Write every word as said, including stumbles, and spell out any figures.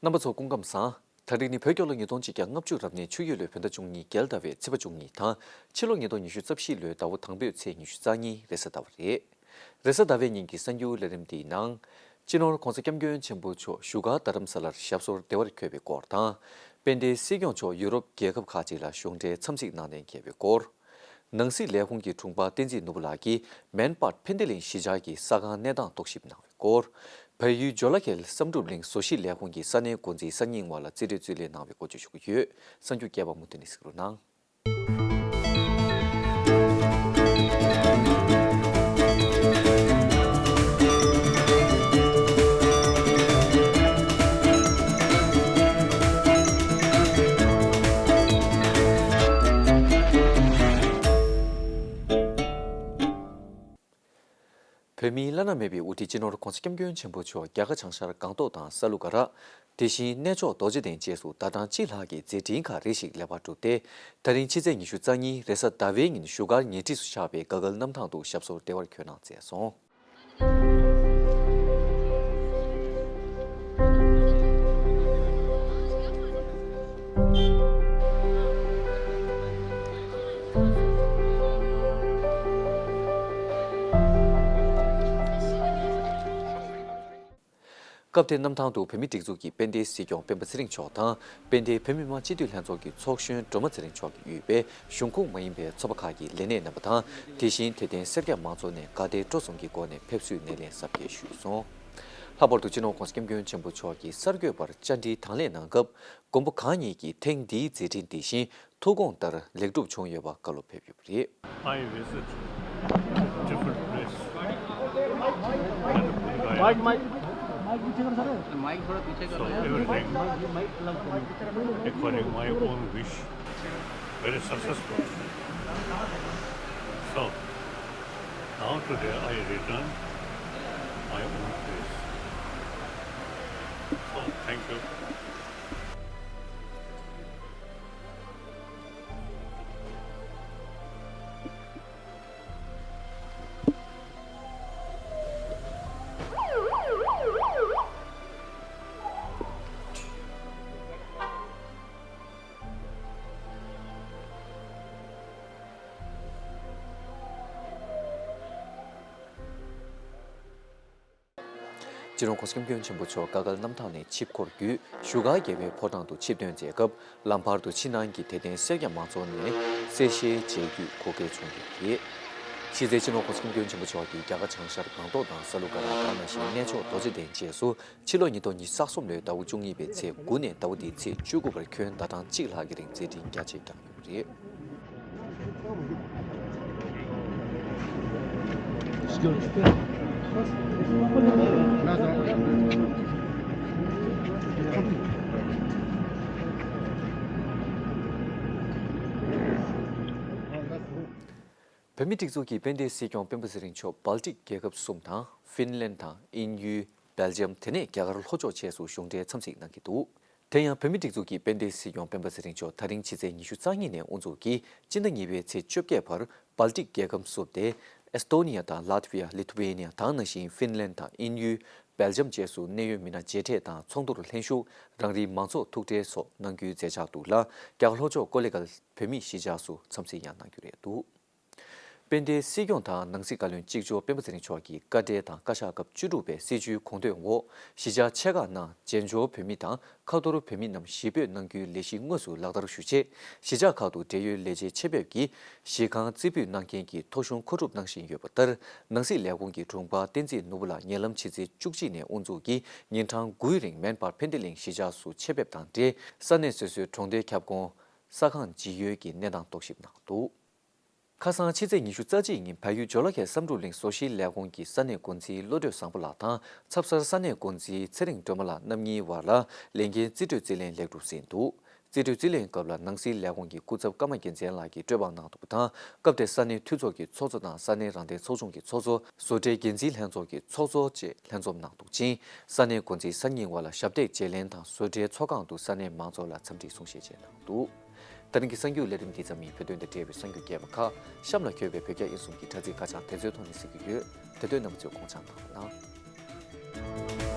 རྣམ་པ་ཚོ་སྐུ་ཁམས་བཟང་། ད་རིང་ནི་བོད་རྒྱལ་ལོ་ཉིས་སྟོང་ཆིག་བརྒྱ་ལྔ་བཅུ་རབ་གནས་ཆུ་ཡོས་ལོའི་བོད་ཟླ་བཅུ་གཉིས་རྒྱལ་ཟླ་བའི་ཚེས་པ་བཅུ་གཉིས་དང་ཕྱི་ལོ་ཉིས་སྟོང་ཉི་ཤུ་རྩ་བཞི་ལོའི་ཟླ་བ་དང་པོའི་ཚེས་ཉི་ཤུ་རྩ་གཉིས་རེས་གཟའ་ཟླ་བ་རེད། རེས་གཟའ་ཟླ་བའི་ཉིན་གྱི་གསར་འགྱུར་ལས་རིམ་འདིའི་ནང་། སྤྱི་ནོར་༧གོང་ས་༧སྐྱབས་མགོན་ཆེན་པོ་མཆོག་བཞུགས་སྒར་རྡ་རམ་ས་ལར་ཞབས་སོར་བདེ་བར་འཁོད་པའི་སྐོར་དང་། དཔལ་ལྡན་སྲིད་སྐྱོང་མཆོག་ཡུ་རོབ་རྒྱལ་ཁབ་ཁག་ཅིག་ལ་གཞུང་འབྲེལ་འཚམས་གཟིགས་གནང་ནས་བརྒྱད་པའི་སྐོར། ནང་སྲིད་ལས་ཁུངས་ཀྱི་དྲུང་འཕར་བསྟན་འཛིན་ནོར་བུ་ལགས་ཀྱིས་མན་སྤར་ཕན་བདེ་གླིང་གཞིས་ཆགས་ཀྱི་ས་ཁང་གནས་སྟངས་རྟོག་ཞིབ་གནང་བའི་སྐོར། བལ་ཡུལ་ཇོ་ལ་ཁེལ་བསམ་གྲུབ་གླིང་བཟོ་གཞིས་ལས་ཁུངས་ཀྱི་ས་གནས་འགོ་འཛིན་གསར་རྙིང་བ་ལ་རྩིས་སྤྲོད་རྩིས་ལེན་གནང་བའི་སྐོར་བརྗོད་ཞུ་གི་ཡོད། གསར་འགྱུར་རྒྱས་པ་མུ་མཐུད་ནས་གཟིགས་རོགས་གནང་། བོད་མིའི་བླ་ན་མེད་པའི་དབུ་ཁྲིད་སྤྱི་ནོར་༧གོང་ས་༧སྐྱབས་མགོན་ཆེན་པོ་མཆོག་རྒྱ་གར་བྱང་ཤར་སྒང་ཏོག་དང་ས་ལུ་ག་ར། དེ་བཞིན་གནས་མཆོག་རྡོ་རྗེ་གདན་བཅས་སུ་ཟླ་གྲངས་གཅིག་ལྷག་གི་མཛད་འཕྲིན་ཁག་རེ་ཞིག་ལེགས་པར་གྲུབ་སྟེ། ད་རིང་ཕྱི་ཚེས་ཉི་ཤུ་རྩ་གཉིས་རེས་གཟའ་ཟླ་བའི་ཉིན་བཞུགས་སྒར་ཉེ་འཁྲིས་སུ་ཆགས་པའི་དགའ་དགའ་གནམ་ཐང་དུ་ཞབས་སོར་བདེ་བར་འཁོད་གནང་མཛད་སོང་། སྐབས་དེར་གནམ་ཐང་དུ་བོད་མིའི་སྒྲིག་འཛུགས་ཀྱི་དཔལ་ལྡན་སྲིད་སྐྱོང་སྤེན་པ་ཚེ་རིང་མཆོག་དང་། དཔལ་ལྡན་བོད་མི་མང་སྤྱི་འཐུས་ལྷན་ཚོགས་ཀྱི་ཚོགས་གཞོན་སྒྲོལ་མ་ཚེ་རིང་མཆོག་གིས་དབུས་པའི་གཞུང་ཁོངས་མ་ཡིན་པའི་ཚོགས་པ་ཁག་གི་ལས་སྣེ་རྣམ་པ་དང་། དེ་བཞིན་དད་ལྡན་སེར་སྐྱ་མང་ཚོགས་ནས་དགའ་དད་སྤྲོ་གསུམ་གྱི་སྒོ་ནས་ཕེབས་བསུའི་སྣེ་ལེན་གཟབ་རྒྱས་ཞུས་སོང་། ལྷག་པར་དུ་སྤྱི་ནོར་༧གོང་ས་༧སྐྱབས་མགོན་ཆེན་པོ་མཆོག་གིས་གསར་འགོད་པར་བཅར་འདྲིའི་དང་ལེན་གནང་སྐབས། མགོན་པོ་གང་ཉིད་ཀྱིས་ཐེངས་འདིའི་མཛད་འཕྲིན་དེ་བཞིན་ཐུགས་དགོངས་ལྟར་ལེགས་གྲུབ་བྱུང་ཡོད་པ་བཀའ་སློབ་ཕེབས་ཡོད་པ་རེད། I visit different place. Mike, Mike. Mike, थोड़ा पीछे कर लो यार। So everything, according my own wish, very successful. So now today I return my own place. So thank you. སྤྱི་ནོར་༧གོང་ས་༧སྐྱབས་མགོན་ཆེན་པོ་མཆོག་དགའ་དགའ་གནམ་ཐང་ནས་ཆིབས་འཁོར་བརྒྱུད་བཞུགས་སྒར་རྒྱལ་བའི་ཕོ་བྲང་དུ་ཆིབས་ཐོན་མཛད་སྐབས། ལམ་བར་དུ་ཕྱི་ནང་གི་དད་ལྡན་སེར་སྐྱ་མང་ཚོགས་ནས་གསལ་བཤད་མཇལ་རྒྱུའི་གོ་སྐལ་བྱུང་ཡོད་པ་རེད། གཞི་རྩའི་སྤྱི་ནོར་༧གོང་ས་༧སྐྱབས་མགོན་ཆེན་པོ་མཆོག་གིས་རྒྱ་གར་བྱང་ཤར་སྒང་ཏོག་དང་ས་ལུ་ག་ར། དེ་ནང་བཞིན་གནས་མཆོག་རྡོ་རྗེ་གདན་བཅས་སུ་ཕྱི་ལོ་ཉིས་སྟོང་ཉི་ཤུ་རྩ་གསུམ་ལོའི་ཟླ་བ་བཅུ་གཉིས་པའི་ཚེས་དགུ་ནས་ཟླ་བ་འདིའི་ཚེས་བཅུ་དགུ་བར་ཁྱོན་ཟླ་གྲངས་གཅིག་ལྷག་གི་རིང་མཛད་འཕྲིན་རྒྱ་ཆེ་བསྐྱངས་ཡོད་པ་རེད། བོད་མིའི་སྒྲིག་འཛུགས་ཀྱི་དཔལ་ལྡན་སྲིད་སྐྱོང་སྤེན་པ་ཚེ་རིང་མཆོག་སྦལ་ཏིག་རྒྱལ་ཁབ་གསུམ་དང་ཧྥིན་ལན་དང་དབྱིན་ཡུལ། སྦེལ་ཇམ། དེ་ནས་རྒྱ་གར་ལྷོ་ཕྱོགས་བཅས་སུ་གཞུང་འབྲེལ་འཚམས་གཟིགས་གནང་གི་འདུག་དེ་ཡང་བོད་མིའི་སྒྲིག་འཛུགས་ཀྱི་དཔལ་ལྡན་སྲིད་སྐྱོང་སྤེན་པ་ཚེ་རིང་མཆོག་ད་རིང་ཕྱི་ཚེས་ཉི་ཤུ་རྩ་གཉིས་ནས་དབུ་འཛུགས་ཀྱིས་སྤྱི་ཟླ་གཉིས་པའི་ཚེས་བཅོ་བརྒྱད་བར་སྦལ་ཏིག་རྒྱལ་ཁབ་གསུམ་སྟེ། ཨེས་ཏོ་ནི་ཡ་དང་ལཱ་ཐི་ཝི་ཡ། ལི་ཐུ་ཝེ་ནི་ཡ། དེ་ནང་བཞིན་ཧྥིན་ལན་དང་དབྱིན་ཡུལ། སྦེལ་ཇམ་བཅས་སུ་གནད་ཡོད་མི་སྣ་མཇལ་འཕྲད་དང་ཚོགས་འདུར་ལྷན་ཞུགས། རང་རེའི་མང་ཚོགས་ཐུག་འཕྲད་སོགས་གནང་རྒྱུའི་མཛད་འཆར་འདུག་ལ། རྒྱ་གར་ལྷོ་ཕྱོགས་ཀོ་ལི་གྷལ་བོད་མིའི་གཞིས་ཆགས་སུ་འཚམས་གཟིགས་ཡང་གནང་རྒྱུ་རེད་འདུག་དཔལ་ལྡན་སྲིད་སྐྱོང་དང་ནང་སྲིད་བཀའ་བློན་གཅིག་ལྕོགས་སྤེན་པ་ཚེ་རིང་མཆོག་གིས་བཀའ་འབྲེལ་དང་བཀའ་ཤག་སྐབས་བཅུ་དྲུག་པའི་སྲིད་བྱུས་དགོངས་དོན་འོག་གཞིས་ཆགས་ཆེ་ཁག་ནང་བཙན་བྱོལ་བོད་མི་དང་ཁ་ཐོར་བོད་མི་རྣམས་གཞིས་སྤོས་གནང་རྒྱུའི་ལས་གཞི་དངོས་སུ་ལག་བསྟར་ཞུ་ཆེད། གཞིས་ཆགས་ཁག་ཏུ་འབྲེལ་ཡོད་ལས་བྱེད་ཆེད་ཕེབས་ཀྱིས་གཞིས་ཁང་རྩིས་སྤོས་གནང་མཁན་གྱི་ཐོ་གཞུང་མཁོ་སྒྲུབ་གནང་བཞིན་ཡོད་པ་ལྟར། ནང་སྲིད་ལས་ཁུངས་ཀྱི་དྲུང་འཕར་བསྟན་འཛིན་ནོར་བུ་ལགས་ཉེ་ལམ་ཕྱི་ཚེས་བཅུ་གཅིག་ནས་དབུ་འཛུགས་ཀྱིས་ཉིན་གྲངས་དགུའི་རིང་མན་སྤར་ཕན་བདེ་གླིང་གཞིས་ཆགས་སུ་ཆེད་ཕེབས་དང་འབྲེལ། ས་གནས་སོ་སོའི་གྲོང་སྡེའི་ཁྱབ་ཁོངས་ས་ཁང་ཇི་ཡོད་ཀྱི་གནས་སྟངས་རྟོག་ཞིབ་གནང་འདུག་ཁ་སང་ཕྱི་ཚེས་ཉི་ཤུ་རྩ་གཅིག་ཉིན་བལ་ཡུལ་ཇོ་ལ་ཁའི་བསམ་གྲུབ་གླིང་བཟོ་ཞིང་ལས་ཁུངས་ཀྱི་ས་གནས་འགོ་འཛིན་བློ་གྲོས་བཟང་པོ་ལགས་དང་ཚབ་གསར་ས་གནས་འགོ་འཛིན་ཚེ་རིང་སྒྲོལ་མ་ལགས་རྣམ་གཉིས་བར་ལ་ལས་འགན་རྩིས་སྤྲོད་རྩིས་ལེན་ལེགས་གྲུབ་ཟིན་འདུག་རྩིས་སྤྲོད་རྩིས་ལེན་སྐབས་ལ་ནང་སྲིད་ལས་ཁུངས་ཀྱི་སྐུ་ཚབ་ཀརྨ་རྒྱལ་མཚན་ལགས་ཀྱིས་སྤྲོད་འབག་གནང་འདུག་པ་དང་། སྐབས་དེར་ས་གནས་འཐུས་ཚོགས་ཀྱི་ཚོགས་གཙོ་དང་ས་གནས་རང་བདེན་ཚོགས་ཆུང་གི་ཚོགས་གཙོ། བཟོ་གྲྭའི་འགན་འཛིན་ལྷན་ཚོགས་ཀྱི་ཚོགས་གཙོ་བཅས་ལྷན་འཛོམས་གནང་འདུག་ཅིང་། ས་གནས་འགོ་འཛིན་གསར་རྙིང་བ་ལ་ཞབས་སྟེགས་བརྗེ་ལེན་དང་བཟོ་གྲྭའི་ཚོགས་ཁང་དུ་ས་གནས་མང་ཚོགས་ལ་འཚམས་འདྲི་གསུང་བཤད་བཅས་གནང་འདུག་དེ་རིང་གི་གསར་འགྱུར་ལས་རིམ་འདི་ཙམ་ཡིན། བོད་དོན་དང་འབྲེལ་བའི་གསར་འགྱུར་རྒྱས་པ་ཁག་གཤམ་ལ་འཁོད་པའི་བོད་རྒྱ་དབྱིན་གསུམ་གྱི་དྲ་ཚིགས་ཁ་བྱང་དེ་ཚོའི་ཐོག་ནས་གཟིགས་ཀྱི་ཡོད། དེ་དོན་རྣམ་པ་ཚོས་དགོངས་འཇགས་གནང་རོགས་གནང་།